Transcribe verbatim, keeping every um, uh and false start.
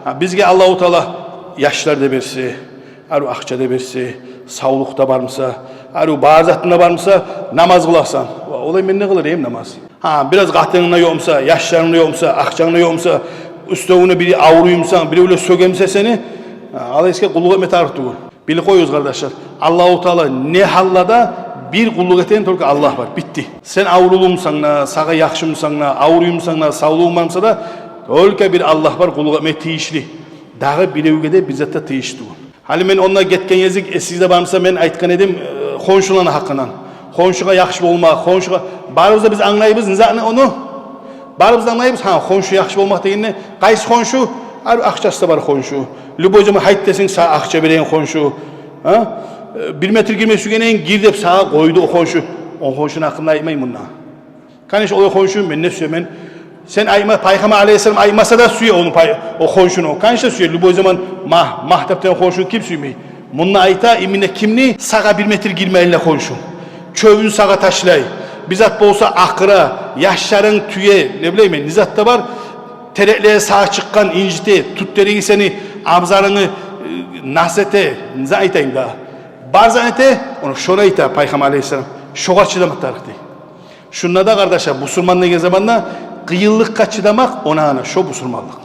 Гьа, бизге Аллагьу Таала яшлар да берсе, арив акъча да берсе, савлукъ да бар буса, арив бар затынг да бар буса, намаз къыласан. Ва, олай мен не къылар эдим намаз? Гьа, бираз къатынынг да ёкъ буса, яшларынг да ёкъ буса, акъчанг да ёкъ буса, уьстевюне бири авруй буса, биревлер сёге буса сени, гьа, олай ишге къуллукъ этме тарыкъ тюгюл. Билип къоюгъуз, къардашлар. Аллагьу Таала не гьалда да бир къуллукъ этеген только Аллагь бар. Битди. Сен аврулу бусанг да, сагъа яхшы бусанг да, авруй бусанг да, савлугъунг бар буса да, только бир Аллагь бар къуллукъ этме тийишли. Дагъы биревге де бир зат да тийишли тюгюл. Гьали мен онда гетген гезик, эсигизде бар буса, мен айтгъан эдим, э, хоншуланы гьакъындан. Хоншугъа яхшы болмакъ, хоншугъа. Барыбыз да биз англайбыз не затны ону. Барыбыз да англайбыз, гьа, хоншу яхшы болмакъ дегенни. Къайсы хоншу? Гьар акъчасы да бар хоншу. Любой заман гьайт десенг, сагъа акъча береген хоншу. Гьа? Э, бир метр гирме сюйгенинг, гир деп сагъа къойду о хоншу. О хоншуну гьакъында айтмайман мунда. Конечно, о хоншу мен де сюемен. Сен айтма, Пайхаммар алейгьиссалам айтмаса да сюе ону пай-, о хоншуну. Конечно, сюе. Любой заман магь, магь деп деген хоншуну ким сюймей? Мунда айта, именно кимни? Сагъа бир метр гирмейли хоншу. Чёбюн сагъа ташлай. Бир зат болса акъыра, яшларынг тюе, не билейим мен, не зат да бар. Тереклери сагъа чыкъгъан, инжите, тут терегинг сени, абзарынгны, э, нас эте, не зат айтайым да. Бар зат эте, ону шону айта Пайхаммар алейгьиссалам. Шогъар чыдамакъ тарыкъ дей. Шунда да, къардашлар, бусурман деген заманда къыйынлыкъгъа чыдамакъ, она, она, шо бусурманлыкъ.